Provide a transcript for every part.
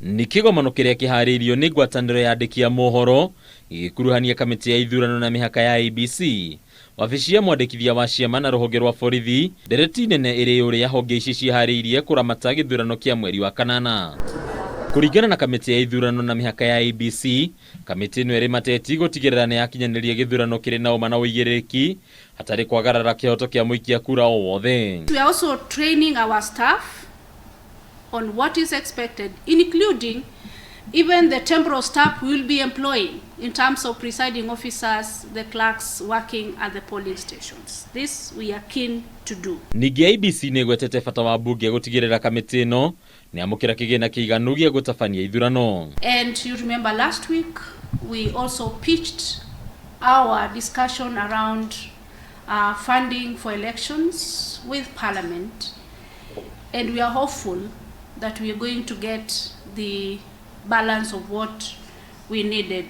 Nĩ kĩgomano kĩrĩa kĩharĩirio nĩ ngwatanĩro ya andĩki a mohoro gĩgĩkuruhania kamĩtĩ ya ithurano na mĩhaka ya IEBC, wabici ya mwandĩkithia wa ciama na rũhonge rwa borithi. Ndereti nene ĩrĩ ũrĩa honge ici ciĩharĩirie kũramata gĩthurano kĩa mweri wa kanana. Kũringana na kamĩtĩ ya ithurano na mĩhaka ya IEBC, kamĩtĩ ĩno ĩrĩ mateti gũtigĩrĩra nĩ yakinyanĩria gĩthurano kĩrĩ na ũma na ũigĩrĩrĩki hatarĩ kwagarara kĩhoto kĩa mũikia kura o wothe. We are also training our staff on what is expected, including even the temporal staff we will be employing in terms of presiding officers, the clerks working at the polling stations. This we are keen to do. Ningĩ IEBC nĩ ĩgwetete bata wa mbunge gũtigĩrĩra kamĩtĩ ĩno nĩ amũkĩra kĩgĩna kĩiganu gĩa gũtabania ithurano. And you remember last week we also pitched our discussion around funding for elections with Parliament, and we are hopeful that we are going to get the balance of what we needed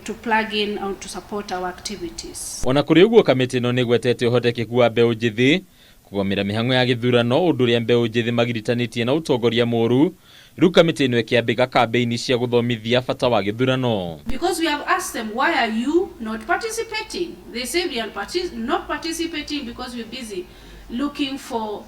to plug in and to support our activities. Ona kũrĩ ũguo, kamĩtĩ ĩno nĩ ĩgwetete ũhotekeku wa mbeũ njĩthĩ kũgomera mĩhang'o ya gĩthurano, ũndũ ũrĩa mbeũ njĩthĩ magiritanĩtie na ũtongoria mũũru. Rĩu kamĩtĩ ĩno ĩkĩambĩka kambĩini cia gũthomithia bata wa gĩthurano. Because we have asked them, "Why are you not participating?" They say, "We are not participating because we're busy looking for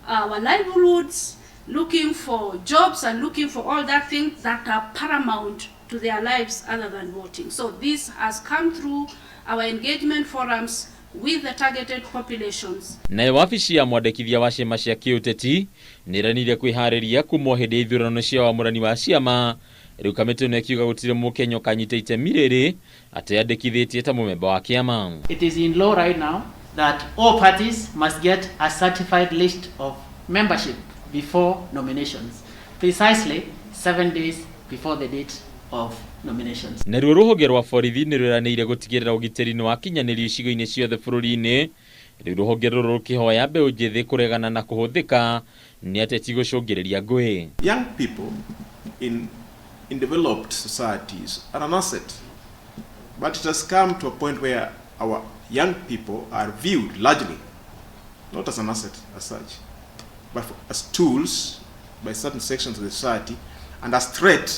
our livelihoods, looking for jobs, and looking for all that things that are paramount to their lives other than voting." So this has come through our engagement forums with the targeted populations. Nayo wabici ya mwandĩkithia wa ciama cia kĩũteti nĩ ĩranĩire kwĩharĩria kuma o hĩndĩ ya ithurano cia wamũrani wa ciama. Rĩu kamĩtĩ ĩno ĩkiuga gũtirĩ mũkenya ũkanyita itemi rĩrĩ ateyandĩkithĩtie ta mũmemba wa kĩama. It is in law right now that all parties must get a certified list of membership before nominations, precisely 7 days before the date of nominations. Naruo rũhonge rwa borithi nĩ rwĩranĩire gũtigĩrĩra ũgitĩri nĩ wakinyanĩrio icigo-inĩ ciothe bũrũri-inĩ. Rĩu rũhonge rũrũ rũkĩhoya mbeũ njĩthĩ kũregana na kũhũthĩka nĩ ateti gũcũngĩrĩria ngũĩ. Young people in developed societies are an asset. But it has come to a point where our young people are viewed largely not as an asset as such, but as tools by certain sections of the society and as threat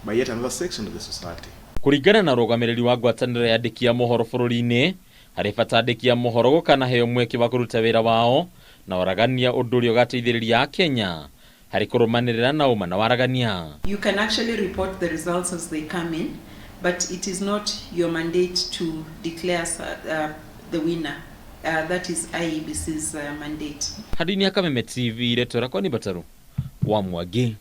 by yet another section of the society. Kũringana na rũgamĩrĩri wa ngwatanĩro ya andĩki a mohoro bũrũri-inĩ, harĩ bata andĩki a mohoro gũkanaheo mweke wa kũruta wĩra wao na waragania, ũndũ ũrĩa ũgateithĩrĩria akenya harĩ kũrũmanĩrĩra na ũma na waragania. You can actually report the results as they come in, but it is not your mandate to declare the winner. That is IEBC's mandate. Handũ-inĩ ya Kameme TV, retwa rakwa nĩ Bataru wa Mwangi.